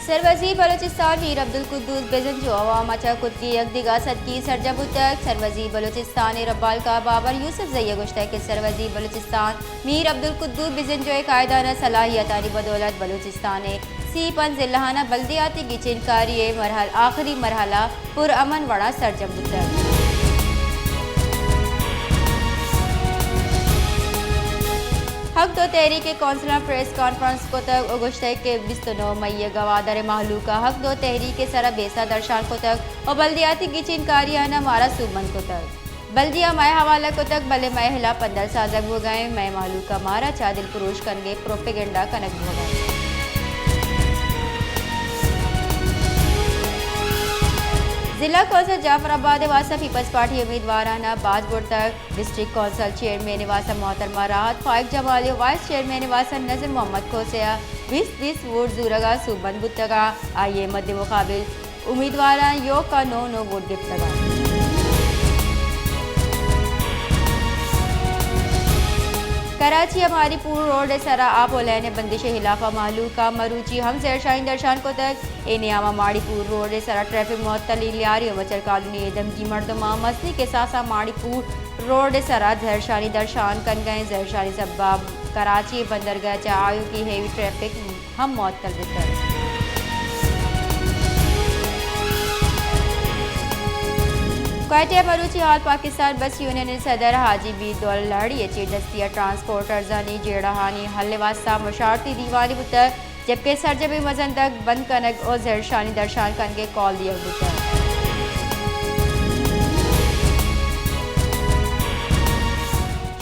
سروزیر بلوچستان میر عبدالقدوس بزنجو عوام ءَ چہ کتگیں یکدگہ صدقی سرجم بوتگ۔ سروزیر بلوچستان ءِ ربالکاں بابر یوسفزئی ءَ گوشتگ کہ سروزیر بلوچستان میر عبدالقدوس بزنجو ءِ قائدانہ صلاحیتانی بدولت بلوچستان ءِ سی پنچ ضلعاں ءَ بلدیاتی گچین کاری ءِ مرحل-، آخری مرحلہ پر امن وڑا سرجم بوتگ۔ حق دو تحریک ءِ کونسلاں پریس کانفرنس کتگ ءُ گوشتگ کہ بیست ءُ نو مئی ءَ گوادر ءِ مہلوک ءَ حق دو تحریک ءِ سرا بیسہ درشان کتگ ءُ بلدیاتی گچین کاریاں مارا سوبمند کتگ۔ بلدیاں مئے حوالہ کتگ، بلے مئے ہلاپ اندل سازگ بوگ ءَ انت، مئے مہلوک ءَ مارا چہ دلپروش کنگ ءِ پروپیگنڈا کنگ بوگ ءَ انت۔ ضلع کونسل جعفر آباد ءِ واستہ پیپلز پارٹی امیدواراں باز برتگ۔ ڈسٹرکٹ کونسل چیئرمین ءِ واستہ محترمہ راحت فائق جمالی ءُ وائس چیئرمین ءِ واستہ نذیر محمد کھوسے ءَ بیست بیست ووٹ زورگ ءَ سوبمند بوتگ ءُ آئی ءِ مد مقابل امیدواراں یک ءُ نو نو ووٹ گپتگ۔ کراچی ءِ ماڑی پور روڈ ءِ سرا آ پولین ءِ بندش ءِ ہلاف ءَ مہلوک ءَ مروچی ہم زہرشانی درشان کتگ۔ اے نیام ءَ ماڑی پور روڈ ءِ سرا ٹریفک معطلی، لیاری ءُ مچل کالونی ءِ دمگی مردماں مزنیں کساس ءَ ماڑی پور روڈ ءِ سرا زہرشانی درشان کنگ ءَ انت۔ زہرشانی سبب ءَ کراچی ءِ بندرگاہ ءَ چہ آیوکیں ہیوی ٹریفک ہم معطل بوتگ۔ کوئٹہ ءَ مروچی آل پاکستان بس یونین ءِ صدر حاجی بیر دولہڑی ءِ چیر دستی ءَ ٹرانسپورٹرزانی جیڑہانی حل ءِ واستہ مشاورتی دیوانے بوتگ، جبکہ سرجمیں مزن دگ بند کنگ ءُ زہرشانی درشان کنگ ءِ قول دیگ بوتگ۔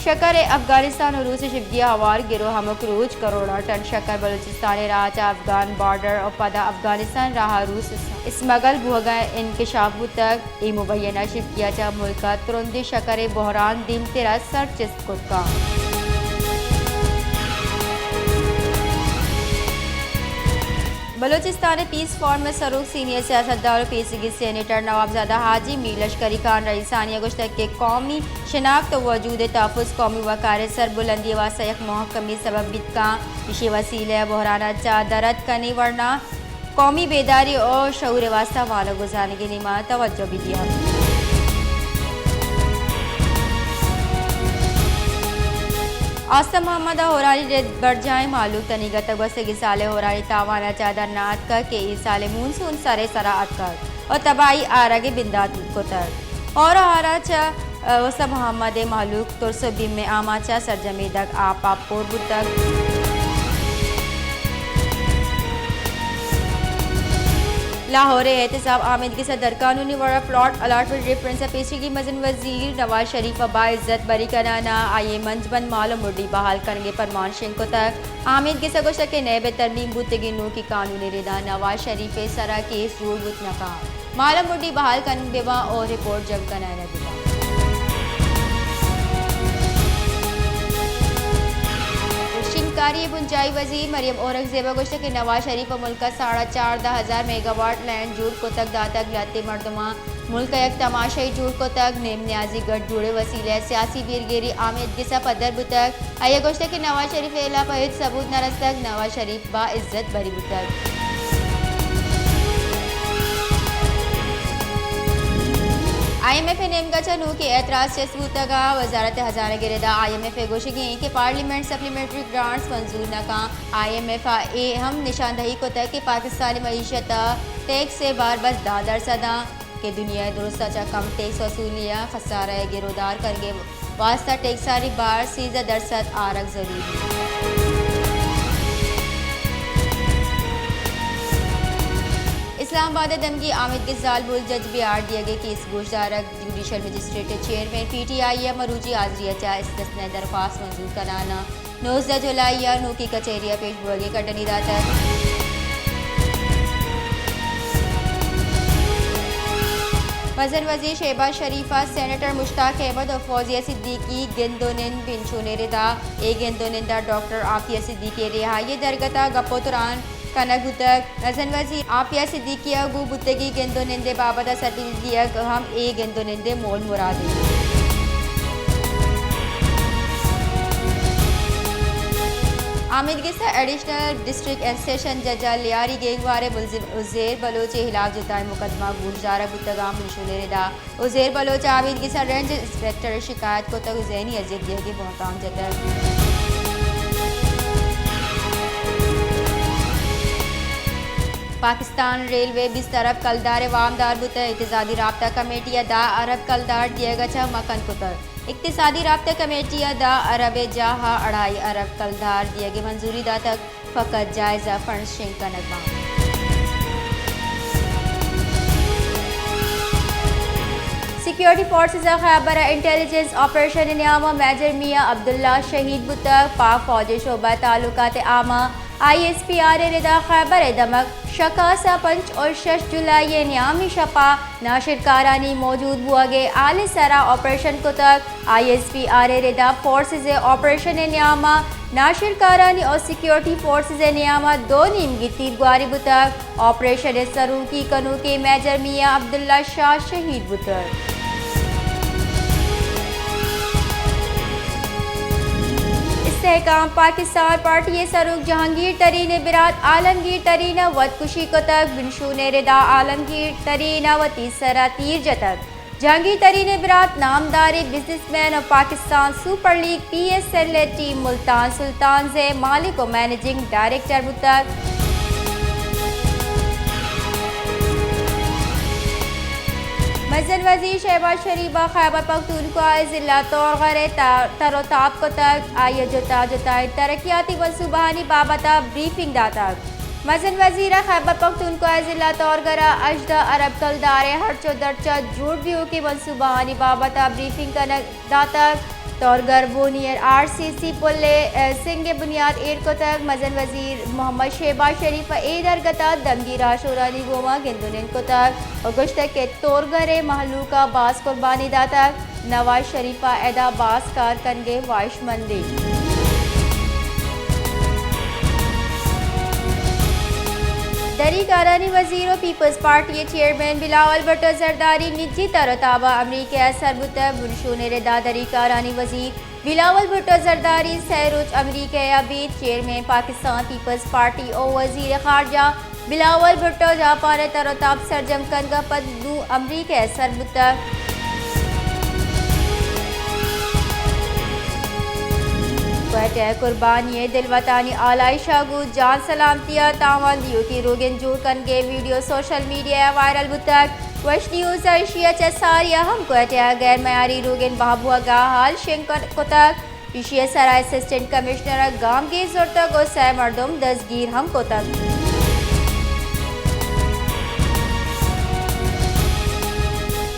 شکر ءِ افغانستان ءُ روس ءِ شپگی ءَ ہوار گرو ہمک روچ کروڑاں ٹن شکر بلوچستان ءِ راہ چہ افغان بارڈر ءُ پدا افغانستان ءِ راہ ءَ روس ءَ اسمگل بوگ ءَ انکشاف بوتگ۔ اے مبینہ شپگی ءَ چہ ملک ءَ ترندیں شکر ءِ بحران دیمتر ءَ سر چست کت کنت۔ بلوچستان ءِ پیس فورم ءِ سروک سینئر سیاستدان ءُ پیسریگیں سینیٹر نوابزادہ حاجی میر لشکری خان رئیسانی ءَ گوشتگ کہ قومی شناخت ءُ وجود ءِ تحفظ قومی وقار ءِ سربلندی ءِ واستہ یک مہکمیں سبب بیت کنت۔ ایشی ءِ وسیلہ ءَ بحران ءَ چہ در اتک کنگ ءِ وڑ ءَ قومی بیداری ءُ شعور ءِ واستہ وانگ ءُ زانگ ءِ نیمگ ءَ توجہ بہ دیاں۔ آستہ محمد ءَ ہورانی رد برجاہیں مہلوک تنیگتگ۔ گوستگیں سال ءِ ہورانی تاوان ءَ چہ در نہ اتکگ کہ اے سال ءِ مونسون سر ءِ سرا اتکگ ءُ تباہی آرگ ءِ بندات کتگ۔ ہور ءُ ہار ءَ چہ استاد محمد ءِ مہلوک ترس ءُ بیم ءِ آماچ ءَ سرجمیں دگ آپ ءَ پُر بوتگ۔ لاہور ءِ احتساب آمیدگس ءَ درقانونی وڑ ءَ پلاٹ الاٹمنٹ ریفرنس ءَ پیشیگیں مزن وزیر نواز شریف ءَ باعزت بری کنان ءَ آئی ءِ منجمند مال ءُ مڈی بحال کنگ ءِ پرمان شنگ کتگ۔ آمیدگس ءَ گوشتگ کہ نیب ءِ ترمیم بوتگیں نوکیں قانون ءِ ردا نواز شریف ءِ سرا کیس جوڑ بوت نہ کنت۔ مال ءُ مڈی بحال کنگ بہ بنت ءُ رپورٹ جم کنائینگ بہ بنت۔ شنگکاری ءِ بنجاہی وزیر مریم اورنگزیب ءَ گوشتگ کہ نواز شریف ءَ ملک ءَ ساڑھا چاردہ ہزار میگاواٹ لینڈ جوڑ کتگ داتگ، لہتیں مردماں ملک ءَ یک تماشائی جوڑ کتگ، نیم نیازی گٹ جوڑ ءِ وسیلہ ءَ سیاسی بیرگیری آمیدگس ءَ پدر بوتگ۔ آئی ءَ گوشتگ کہ نواز شریف ءِ ہلاپ ءَ ہچ ثبوت نہ رستگ، نواز شریف باعزت بری بوتگ۔ آئی ایم ایف ءِ نیمگ ءَ چہ نوکیں اعتراض چست بوتگ ءُ وزارت خزانہ ءِ ردا آئی ایم ایف ءِ گوشگ انت کہ پارلیمنٹ سپلیمنٹری گرانٹس منظور نہ کنت۔ آئی ایم ایف ءَ اے ہم نشاندہی کتگ کہ پاکستانی معیشت ءِ ٹیکس ءِ بار بس دہ درسد انت کہ دنیا ءِ درست ءَ چہ کم ٹیکس وصولی ءُ خسارہ ءِ گرودار کنگ ءِ واستہ ٹیکسانی بار سیزدہ درسد آرگ ضروری انت۔ اسلام آباد ءِ دمگی آمیدگس زالبول جج بہار دیگ ءِ کیس گوشدارگ، جوڈیشل مجسٹریٹ ءِ چیئرمین پی ٹی آئی ءَ مروچی حاضری ءَ چہ استثنائی درخواست منظور کنان ءَ نوزدہ جولائی ءَ نوکیں کچہری ءَ پیش بوگ ءِ کڈنی داتگ۔ مزن وزیر شہباز شریف ءَ سینیٹر مشتاق احمد ءُ فوزیہ صدیقی گند ءُ نند بنچون ءِ ردا، اے گند ءُ نند ءَ ڈاکٹر عافیہ صدیقی ءِ رہائی ءِ درگت ءَ گپ ءُ تران کنگ بوتگ۔ مزن وزیر عافیہ صدیقی ءَ گوں بوتگیں گند ءُ نند ءِ بابت ءَ سرپدی دیگ ہم اے گند ءُ نند ءِ مول مراد انت۔ آمیدگس ءَ ایڈیشنل ڈسٹرکٹ اینڈ سیشن جج ءَ لیاری گیگوار ءِ ملزم عزیر بلوچ ءِ ہلاف جتائیں مقدمہ گوشدارگ بوتگ اَنت۔ منشور ءِ ردا عزیر بلوچ ءَ آمیدگس ءَ رینج انسپکٹر ءَ شکایت کتگ ءُ ذہنی اذیت دیگ ءِ بہتام جتگ۔ پاکستان ریلوے بیست ارب کلدار ءِ وامدار بوتگ، اقتصادی رابطہ کمیٹی ءَ دہ ارب کلدار دیگ ءَ چہ مکن کتگ۔ اقتصادی رابطہ کمیٹی ءَ دہ ارب ءِ جاہ ءَ اڑائی ارب کلدار دیگ ءِ منظوری داتگ، فقط جائزہ فنڈز شنگ کنگ بنت۔ سیکیورٹی فورسز ءَ خیبر ءَ انٹیلیجنس آپریشن ءِ نیام ءَ میجر میاں عبداللہ شہید بوتگ۔ پاک فوج ءِ شعبہ تعلقات عامہ، آئی ایس پی آر ءِ ردا خیبر ءِ دمگ شکاس ءَ پنچ ءُ شش جولائی ءِ نیامی شپ ءَ ناشرکارانی موجود بوگ ءِ حال ءِ سرا آپریشن کتگ۔ آئی ایس پی آر ءِ ردا فورسز ءِ آپریشن ءِ نیام ءَ ناشرکارانی ءُ سیکیورٹی فورسز ءِ نیام ءَ دو نیمگی تیرگواری بوتگ۔ آپریشن ءِ سروکی کنوکیں میجر میاں عبداللہ شاہ شہید بوتگ۔ استحکام پاکستان پارٹی ءِ سروک جہانگیر ترین ءِ برات عالمگیر ترین ءَ وت کشی کتگ۔ منشور ءِ ردا عالمگیر ترین ءَ وتی سر ءَ تیر جتگ۔ جہانگیر ترین ءِ برات نامداریں بزنس مین ءُ Pakistan super league P S L ءِ ٹیم ملتان سلطانز ءِ مالک ءُ مینیجنگ ڈائریکٹر بوتگ۔ مزن وزیر شہباز شریف ءَ خیبر پختونخوا ءِ ضلع تورغر ءِ تا-، تر ءُ تاب کتگ۔ آئی ءَ جتا جتائیں ترقیاتی منصوبہانی بابت ءَ بریفنگ داتگ۔ مزن وزیر ءَ خیبر پختونخوا ءِ ضلع تورغر ءَ ہژدہ ارب کلدار ءِ ہرچ ءُ درچ ءَ جوڑ بیوکیں منصوبہانی بابت ءَ بریفنگ کنگ داتگ۔ تورغر بونیر آر سی سی پل ءِ، ءَ، سنگ ءِ بنیاد ایر کتگ۔ مزن وزیر محمد شہباز شریف ءَ اے درگت ءَ دمگی راہشونانی گوما گند ءُ نند کتگ ءُ گوشتگ کہ تورغر ءِ مہلوک ءَ باز قربانی داتگ۔ نواز شریف ءَ ادا باز کار کنگ ءِ واہشمندیں۔ دری کارانی وزیر ءُ پیپلز پارٹی ءِ چیئرمین بلاول بھٹو زرداری نجی تر ءُ تاب ءَ امریکہ ءَ سر بوتگ۔ منشور ءِ ردا دری کارانی وزیر بلاول بھٹو زرداری سئے روچ امریکہ ءَ بیت۔ چیئرمین پاکستان پیپلز پارٹی ءُ وزیر خارجہ بلاول بھٹو جاپان ءِ تر ءُ تاب سرجم کنگ ءَ پد نوں امریکہ ءَ سر بوتگ۔ کوئٹہ ءَ قربانی ءِ دلوتانی آلائش ءَ گوں جان سلامتی ءَ تاوان دیوکیں روگن جوڑ کنگ ءِ ویڈیو سوشل میڈیا ءَ وائرل بوتگ۔ ویسٹ نیوز ءَ ایشی ءَ چہ ساری ءَ ہم کوئٹہ ءَ غیر معیاری روگن بہا بوہگ ءِ حال شنگ کتگ۔ ایشی ءِ سرا اسسٹنٹ کمشنر ءَ گامگیج زرتگ ءُ سئے مردم دزگیر ہم کتگ۔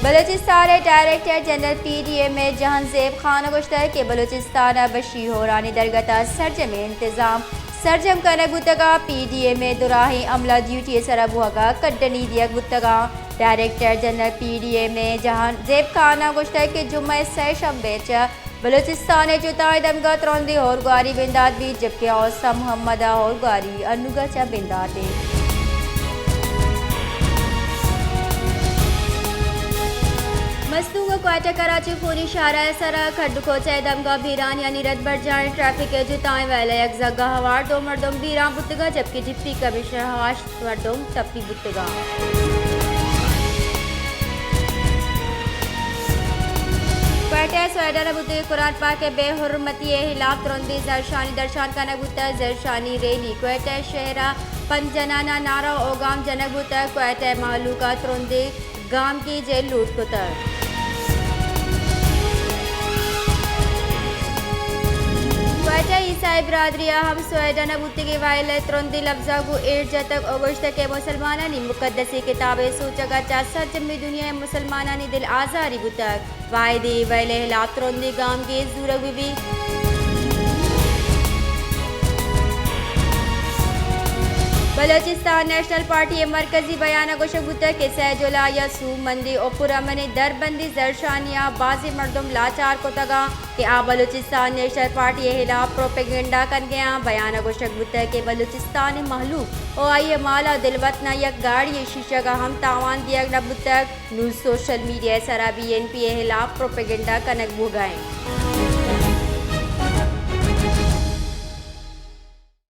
بلوچستان ءِ director general P D M ءِ جہان زیب خان ءَ گوشتگ کہ بلوچستان ءَ بشی ہورانی درگت ءَ سرجمیں انتظام سرجم کنگ بوتگ ءُ پی ڈی ایم ءِ دراہیں عملہ ڈیوٹی ءِ سرا بوہگ ءَ کڈنی دیگ بوتگ اَنت۔ Director general P D M ءِ جہان زیب خان ءَ گوشتگ کہ جمعہ ءِ سئے شمبے ءَ چہ بلوچستان ءِ جتائیں دمگاں ترندیں ہورگواری بندات بیت، جبکہ اوستا محمد ءِ ہورگواری انوگا چہ بندات انت۔ مستونگ ءُ کوئٹہ کراچی فوری شاہراہ ءِ سرا کھڈ کوچہ ءِ دمگاں بیرانیانی رد برجاہ انت۔ ٹریفک ءِ جتائیں ویل ءَ یک زھگ ءَ ہوار دو مردم بیران بوتگ اَنت، جبکہ جپی کمیشنر ءِ ہشت مردم ٹپی بوتگ اَنت۔ کوئٹہ ءَ سویڈن ءَ بوتگیں قرآن پاک ءِ بے حرمتی ءِ ہلاپ ترندیں زھرشانی درشان کنگ بوتگ۔ زھرشانی ریلی کوئٹہ شہر ءَ پنچ جنان ءَ نعرہ ءُ گام جنگ بوتگ۔ کوئٹہ ءِ مہلوک ءَ ترندیں گامگیج ءِ لوٹ کتگ۔ کوئٹہ عیسائی برادری ءَ ہم سویڈن ءَ بوتگیں وائل ءَ ترندیں لبزاں گوں ایڑ جتگ ءُ گوشتگ کہ مسلمانانی مقدسیں کتاب ءِ سوچگ ءَ چہ سرجمیں دنیا ءِ مسلمانانی دل آزاری بوتگ۔ باید اے ویل ءِ ہلاپ ترندیں گامگیج زورگ بہ بیت۔ بلوچستان نیشنل پارٹی ءِ مرکزی بیان ءَ گوشگ بوتگ کہ سئے جولائی ءَ سوبمندیں ءُ پرامنیں دربندیں زھرشانی ءَ بازیں مردم لاچار کتگ اَنت کہ آ بلوچستان نیشنل پارٹی ءِ ہلاپ پروپیگنڈا کنگ ءَ اَنت۔ بیان ءَ گوشگ بوتگ کہ بلوچستان ءِ مہلوک ءُ آئی ءِ مال ءُ دلوتاں یک گاڑی ءِ شیشگ ءَ ہم تاوان دیگ نہ بوتگ۔ نوں سوشل میڈیا ءِ سرا بی این پی ءِ ہلاپ پروپیگنڈا کنگ بوگ ءَ اِنت۔